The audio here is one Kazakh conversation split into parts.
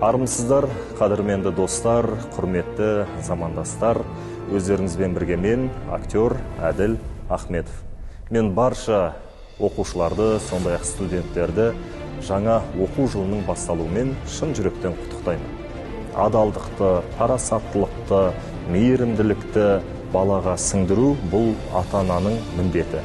Армысыздар, қадірменді достар, құрметті замандастар, өздеріңізбен бірге мен, актер Әділ Ахметов. Мен барша оқушыларды, сондай-ақ студенттерді жаңа оқу жылының басталуымен шын жүректен құттықтаймын. Адалдықты, парасаттылықты, мейірімділікті балаға сіңдіру бұл ата-ананың міндеті.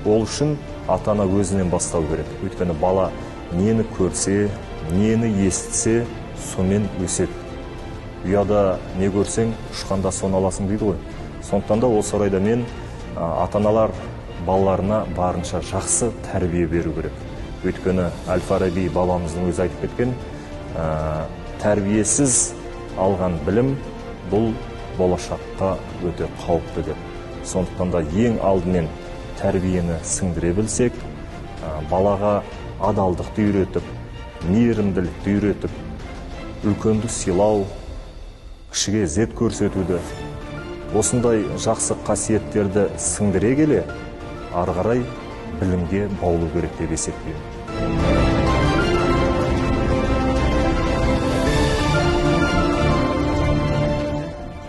Ол үшін ата-ана өзінен бастау керек. Өйткені бала нені көрсе, нені естісе, сонымен өседі. Ұяда не көрсең, ұшқанда соны аласың дейді ғой. Сондықтан да осы орайда мен ата-аналар балаларына барынша жақсы тәрбие беру керек. Өйткені Әл-Фараби бабамыздың өзі айтып кеткен, тәрбиесіз алған білім бұл болашаққа өте қауіпті деп. Сондықтан да ең алдымен тәрбиені сіңдіре білсек, балаға адалдықты үйретіп, мейірімділікті үйретіп, үлкенді сыйлау, кішіге ізет көрсетуді, осындай жақсы қасиеттерді сіңдіре келе, ары қарай білімге баулу керек деп есептеймін.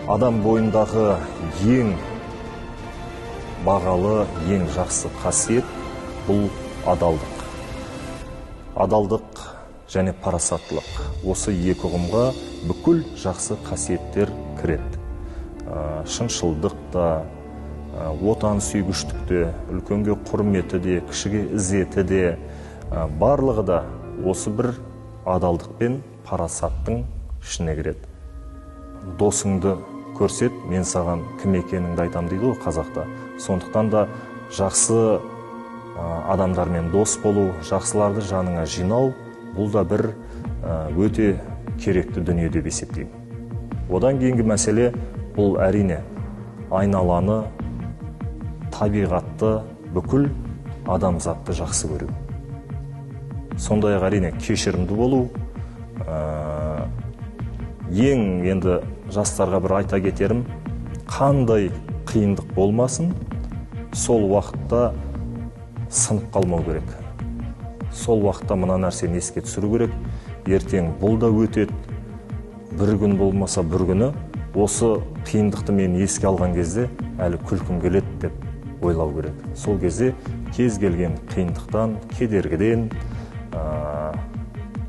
Адам бойындағы ең бағалы, ең жақсы қасиет бұл адалдық. Адалдық және парасаттылық. Осы екі ұғымға бүкіл жақсы қасиеттер кіреді. Шыншылдық та, отан сүйгіштік те, үлкенге құрметі де, кішіге ізеті де, барлығы да осы бір адалдық пен парасаттың ішіне кіреді. Досыңды көрсет, мен саған кім екеніңді айтам дейді ғой қазақта. Сондықтан да жақсы адамдармен дос болу, жақсыларды жаныңа жинау, бұл да бір өте керекті дүние деп есептеймін. Одан кейінгі мәселе бұл әрине айналаны, табиғатты, бүкіл адамзатты жақсы көру. Сондай-ақ әрине кешірімді болу. Ең енді жастарға бір айта кетерім, қандай қиындық болмасын, сол уақытта сынып қалмау керек. Сол уақытта мына нәрсені еске түсіру керек. Ертең бұл да өтеді, бір күн болмаса бір күні осы қиындықты мен еске алған кезде әлі күлкім келеді деп ойлау керек. Сол кезде кез келген қиындықтан, кедергіден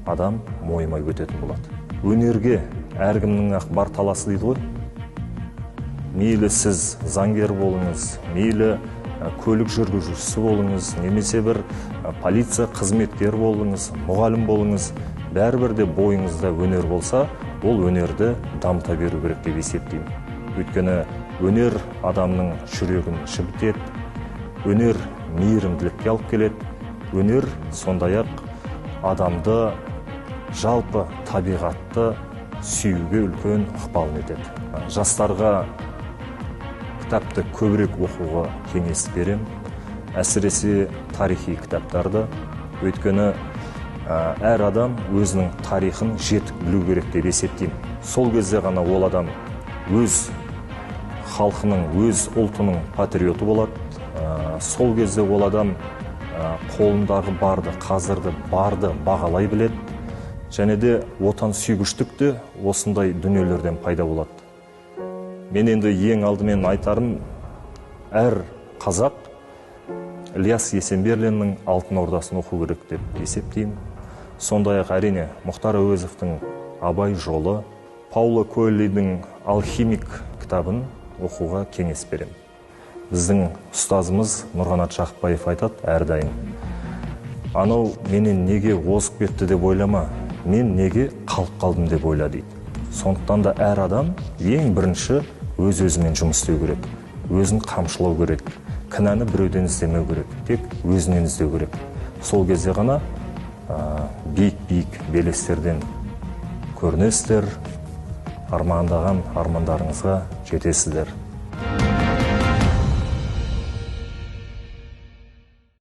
адам мойымай өтетін болады. Өнерге әркімнің ақ бар таласы дейді ғой. Мейлі сіз заңгер болыңыз, мейлі көлік жүргізушісі болыңыз, немесе бір полиция қызметкері болыңыз, мұғалім болыңыз, бәрібір де бойыңызда өнер болса, ол өнерді дамыта беру керек деп есептеймін. Өйткені өнер адамның жүрегін жібітеді, өнер мейірімділікке алып келеді, өнер сондай-ақ адамды, жалпы табиғатты сүюге үлкен ықпалын етеді. Жастарға кітапты көбірек оқуға кеңес берем, әсіресе тарихи кітаптарды. Өйткені әр адам өзінің тарихын жетік білу керек деп есептеймін. Сол кезде ғана ол адам өз халқының, өз ұлтының патриоты болады. Сол кезде ол адам қолындағы барды, қазірді барды бағалай біледі. Және де отан сүйгіштік те осындай дүниелерден пайда болады. Мен енді ең алдымен айтарым, әр қазақ Ілияс Есенберлиннің Алтын Ордасын оқу керек деп есептеймін. Сондай-ақ әрине Мұхтар Әуезовтің Абай жолы, Пауло Коэльдің Алхимик кітабын оқуға кеңес беремін. Біздің ұстазымыз Нұрғанат Жақыпбаев айтады әрдайым: анау менен неге озып кетті деп ойлама, мен неге қалып қалдым деп ойла дейді. Сондықтан да әр адам ең бірінші өз-өзімен жұмыс істеу керек, өзін қамшылау керек, кінәні біреуден іздемеу керек, тек өзінен іздеу керек. Сол кезде ғана биік-биік белестерден көрінесіздер, армандаған армандарыңызға жетесіздер.